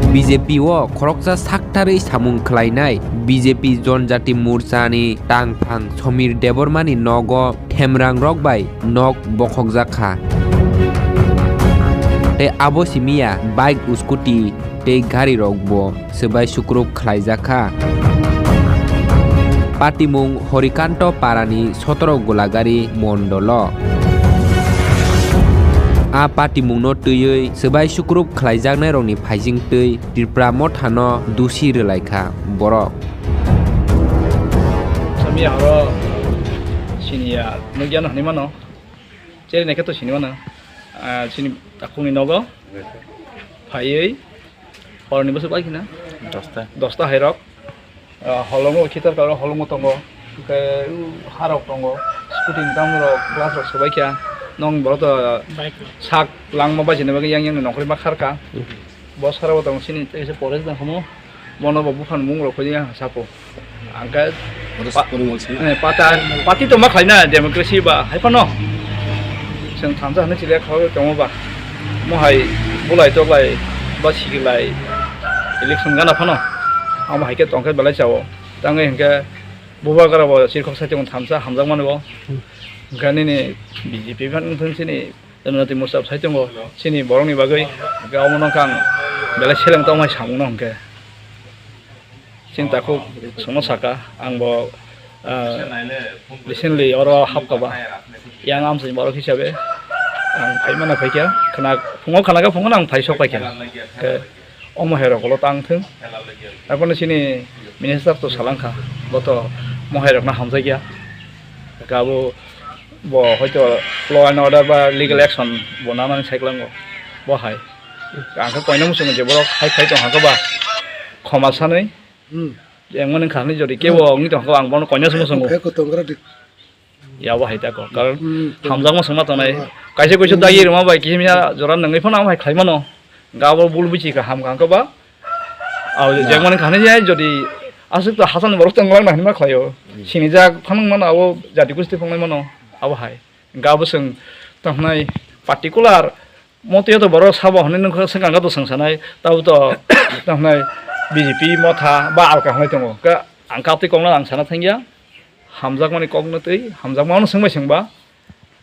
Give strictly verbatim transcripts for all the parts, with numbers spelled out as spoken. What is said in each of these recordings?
B J P o khoroksa saktarwi samung khlainai B J P Jonjati Morchani tangphang Samir Debbarmani nogo themrangrok bai nok bokhokjak kha. Tei abo simiya bike, scooty tei garirokbo swbai sukruk khlaijak kha. Patimung Horikanto Parani sotoro Golagari Mondolo. A patimungno twiwi swbai sukruk khlaijaknairokni phaisingtwi Tipra Mothano dusi rwlaikha borok. Samiya horo siniya nukya no hinwi mano. Cheri naikhe to sini mano. Ah, chini takhukni nogo phaiwi horni bwswk bai khina Dosta. Dosta hairok. Ah, holongo khitar karo holongo tongo. Hwnkhe u harok tongo. Scooty ni tamrok glass rok swbaikha. Nong borok to Bike rok. Sak langma bachina bagwi yang yang nongkhorima kharkha. Hmm. Bo sara bo tongo chini teisa forest dang khumu. Bono bo buphang mung rok khojya sapo. Angkhe Oro pa-, sukuni mol sina. Eh, pata, party to ma khlaina democracy ba hai phano. Chwng thansa hwnwi chiliya khawi tongo ba. Mo hai bulai toklai ba sikilai election gana phano. Amo hai khe tongkhe belai chao. Tangwi hinkhe bubagra bo chirkhok sai tongo thansa hamjak mani bo. Hinkhe nini B J P phan wngthong chini Janjati Morcha sai tongo, chini borokni bagwi, hwnkhe omo nokha ang belai seleng tongmai samungno hwnkhe. Chini takhuk chwngno saka, ang bo, ah, recently oro hapkha ba, yang amchaini borok hisabe, ang phaimano phaikha, khwna-, phungo khwnakha, phungo ang phai sok paikha. Hwnkhe, O mohai rok ulo tang thung. Arpano chini minister to salangkha, bo to mohai rokno hamjakya. Kabo bo hoito law and order ba legal action bo nanani saiklango. Bo hai. Ang khe koino muchungo je borok hai khai tong hakhe ba khoma sanwi. Hmm. Engmani khani jodi kebo wngwi tong hakhe ang bono koino muchungo. Eko tongra dik. Yabo hai tako. Karon hmm, hamjakma swngma tongnai. Kaisa kaisa dagi rwma bai kisa misa jora nangwi phano amo hai khlaimano. Gabo bul bichi ka ham kha ba. Abo jengmani khani je jodi aswk to hasalni borok tong lang nangma khlaio. Hmm. Sinijak phano mano abo jati gusti phongnai mano. Abo hai. Gabo swng tongnai particular Moto yo to borok sabo hwnwi nukha swkang kha to swngsanai, tabo to tamo hwnwi B J P motha ba alka hwnwi tongo. Khe ang katwi kokno ang sana thangya, hamjakmani kokno twi hamjakmano swngbai swngba,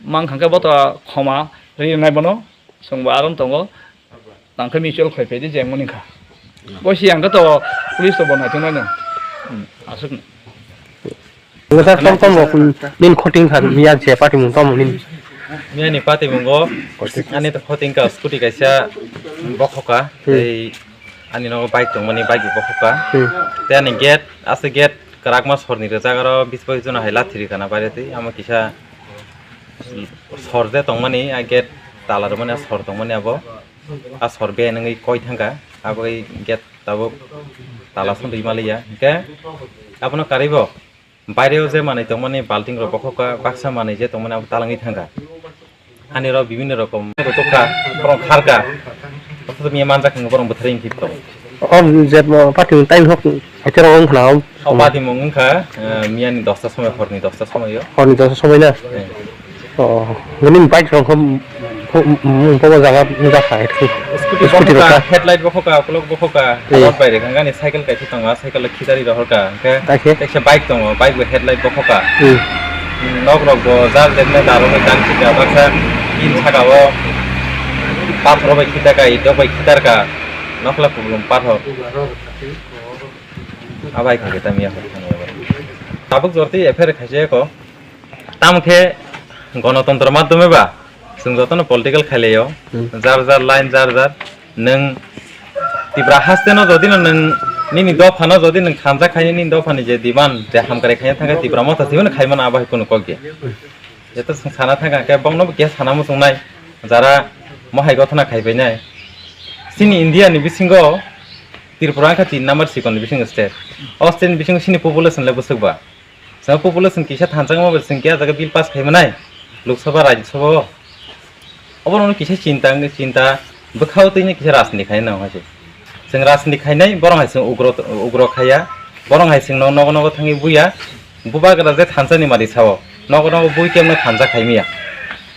mang kha khe bo to khoma rinai bono, chwngbo aron tongo, tang khe mutual khlai phaidi jengmani kha. Bo si ang khe to police to bo naitongnai no, hmm, aswk no. Wngkha tom tom rok nini khoting kha miya je patimung tom nini. Miya ni patimung o ani to khoting ka scooty kaisa bokhoka, hmm, tei ani nogo bike tongmani bike bo bokhoka. Hmm. Tei ani gate ase gate kwrakma sorni rwjak aro bis bai jona hai lathi rikana baire tei amo kisa sor je tongmani a gate tala rwmani a sor tongmani abo a sor be nangwi koi thangka abo gate tabuk tala songwi maliya hwnkhe abono karwi bo. Baireo je manwi tongmani balting rok bokhokha, baksa manwi je tongmani abo talangwi thangkha. Hani rok bibinno rokom tokha, borok kharkha. Bothor miya manjak hinwi borok bwtharwi wngkhe tongo. O je party time hok haithero wng khna o. O party mung wngkha, eh, miyani dosta somoi, horni dosta somoi o. Horni dosta somoi na? Eh. Oh, nini bike rok kho, kho, mm, mm, bobo jaga wngkha hai. Scooty scooty rok bokhokha, kha. Headlight bokhokha, clock bokhokha, eh, rod bai rek hwnkhani cycle kaisa tongo, a cycle khichari rohorkha, hwnkhe kaisa bike tongo, bike bo headlight bokhokha. Hmm. Nok rok bo jar jekma daro bai gang sika baksa tin saka o pathor bai khitarkha, itok bai khitarkha, nokla kublum pathor. Abai kha khe tamya kha. Tabuk jorti F I R khaise ko. Tamo khe gonotontro madhyome ba chwng jotono political khailaio. Hmm. Jar jar line jar jar nwng Tipra haste no jodi no nwng nini dopha no jodi nwng khamjak khaini nini dopha ni je demand je hamkrai khaina thangkhe Tipra motha thwiwi no khaimano abo hai kunu kok ya. Jeto chwng sana thangkha khe bongno bo keha sana muchungnai jara mohai gothana khaipainai. Chini India ni bisingo Tripura wngkha tin number sikon ni bisingo state. O state ni bisingo chini population le bwswk ba. Chwng population kisa thansa wngma bai chwng khe ah jaga bill pass khai manai Lok Sabha, Rajya Sabha o. Obono kisa chinta wngwi chinta bwkha o twi kisa rajniti khai nang hai se. Chwng rajniti khainai borok hai chwng ugro ugro khaiya, borok hai chwng nogo nogo thangwi buya, bubagra je thansa ni mari sao nogo nogo bui kemno thansa khai miya.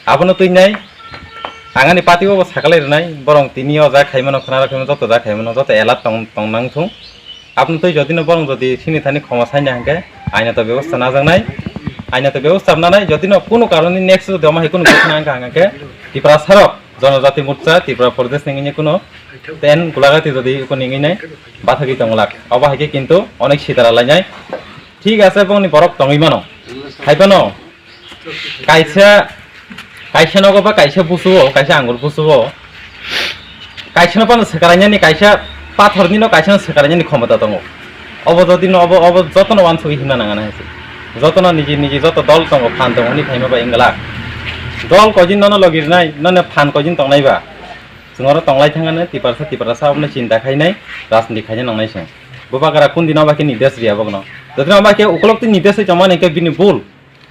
Abono twi nai Ang ani party o bo sakalai rwnai, borong tini o ja khaimano, khwnaro khaimano, joto ja khaimano, joto alert tong, tong nang thung. Aboni twi jodi no borong jodi sini thani khoma saina hwnkhe aina to bebosta najaknai, aina to bebosta nanai, jodi no kunu karoni next jodi omo hai kunu ghotona wngkha hwnkhe Tiprasa rok Jonojati Morcha, Tripura Pradesh ni wngwi kunu ten Gulagati jodi kunu wngwi nai bathagwi tongwlak. Obo hai khe kintu onek sitara lainai. Thik ase, bongni borok tongwi mano. Hai phano kaisa, kaisa nogo ba kaisa busuo, kaisa angur busuo, kaisa no phano swkarainani, kaisa pathor ni no kaisa no swkarainani khomota tongo. Obo jodi no obo, obo joto no wansugwi himna nang nai hai se. Joto no niji niji joto dol tongo, phan tongo hwnwi phaima bai wngwlak. Dol koi din nono logi rwnai, nono phan koi din tongnai ba. Chwng oro tonglai thangano Tiprasa, Tiprasa abono chinta khainai, rajniti khaina nangnai se. Bubagra kun dino ba khe nides riya bokno. Jodi no ba khe ukolok twi nides oi tongmani khe bini bul.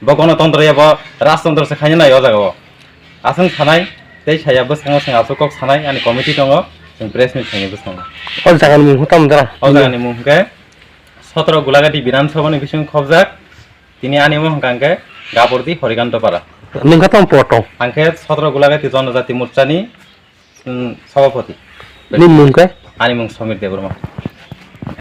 Bo gonotontro ya, bo rajtontro se khaina nai o jaga o. Aswng sanai tei saya bwskango chwng aswk kok sanai ani committee tongo, chwng press meet khainai bwskango. O jaga ni mung tamo jora? O jaga ni mung hwnkhe sotro Gulagati Bidhan Sabha ni bising khobjak. Tini ani mung hwnkha hwnkhe Gabordi Horikanto Para. Nung khe tamo poto? Ang khe sotro Gulagati Jonojati Morcha ni, mm, Sabhapati. Ni mung khe? Ani mung Samir Debbarma.